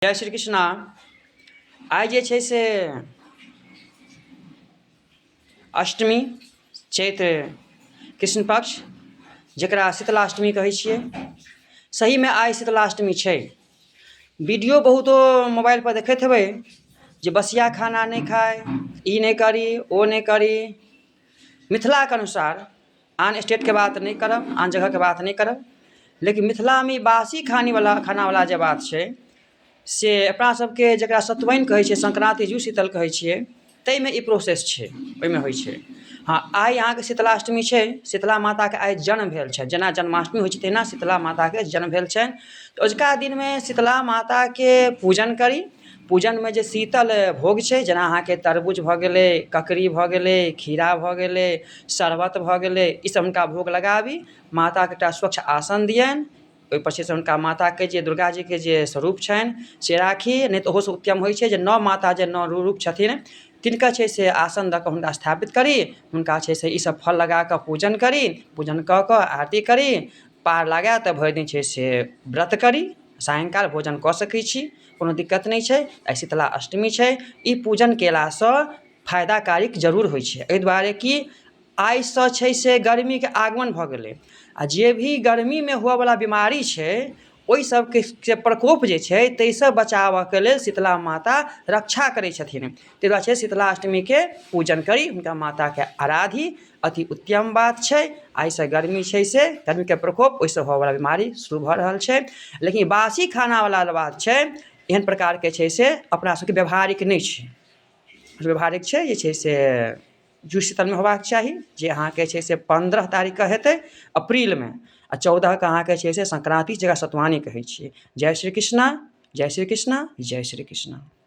जय श्री कृष्णा। आइ जे छै से अष्टमी चैत्र कृष्ण पक्ष, जकरा शीतलाष्टमी कहै छियै। सहीमे आइ शीतलाष्टमी छै। वीडियो बहुतो मोबाइलपर देखैत हेबै जे बसिया खाना नहि खाइ, ई नहि करी, ओ नहि करी। मिथिलाके अनुसार आन स्टेटके बात नहि करब, आन जगहके बात नहि करब, लेकिन मिथिलामे बासी खानीवला खानावला जे बात छै से अपना सबके जकरा सतुआइन कहै छै, संक्रान्ति जुड़ शीतल कहै छियै, ताहिमे ई प्रोसेस छै, ओहिमे होइ छै। हँ, आइ अहाँके शीतलाष्टमी छै। शीतला माताके आइ जन्म भेल छनि। जेना जन्माष्टमी होइ छै तहिना शीतला माताके जन्म भेल छनि। तऽ अजुका दिनमे शीतला माताके पूजन करी। पूजनमे जे शीतल भोग छै, जेना अहाँके तरबूज भऽ गेलै, ककड़ी भऽ गेलै, खीरा भऽ गेलै, शरबत भऽ गेलै, ईसब हुनका भोग लगाबी। माताके एकटा स्वच्छ आसन दियनि। ओहिपर छै से हुनका माताके जे दुर्गा जीके जे स्वरूप छनि से राखी, नहि तऽ ओहोसँ उत्तम होइ छै जे नओ माता जे नओ रूप छथिन तिनकर छै से आसन दऽ कऽ हुनका स्थापित करी। हुनका छै से ईसब फल लगाकऽ पूजन करी। पूजन कऽ कऽ आरती करी, पार लागै तऽ भरि दिन छै से व्रत करी। सायंकाल भोजन कऽ सकै छी, कोनो दिक्कत नहि छै। आइ शीतला अष्टमी छै। ई पूजन कयलासँ फायदाकारी जरूर होइ छै, एहि दुआरे कि आइसँ छै से गर्मीके आगमन भऽ गेलै आ जे भी गर्मीमे हुअवला बीमारी छै ओहि सबके से प्रकोप जे छै ताहिसँ बचाबऽके लेल शीतला माता रक्षा करै छथिन। ताहि दुआरे छै शीतला अष्टमीके पूजन करी, हुनका माताके आराधी, अति उत्तम बात छै। आइसँ गर्मी छै से गर्मीके प्रकोप, ओहिसँ होअवला बीमारी शुरू भऽ रहल छै। लेकिन बासी खानावला बात छै, एहन प्रकारके छै से अपना सबके व्यवहारिक नहि छै। व्यवहारिक छै जे छै से जुड़ शीतलमे होबाक चाही, जे अहाँके छै से 15 तारीखके हेतै अप्रीलमे आ 14के अहाँके छै से संक्रान्ति, जकरा सतुआनी कहै छियै। जय श्री कृष्णा, जय श्री कृष्णा, जय श्री कृष्णा।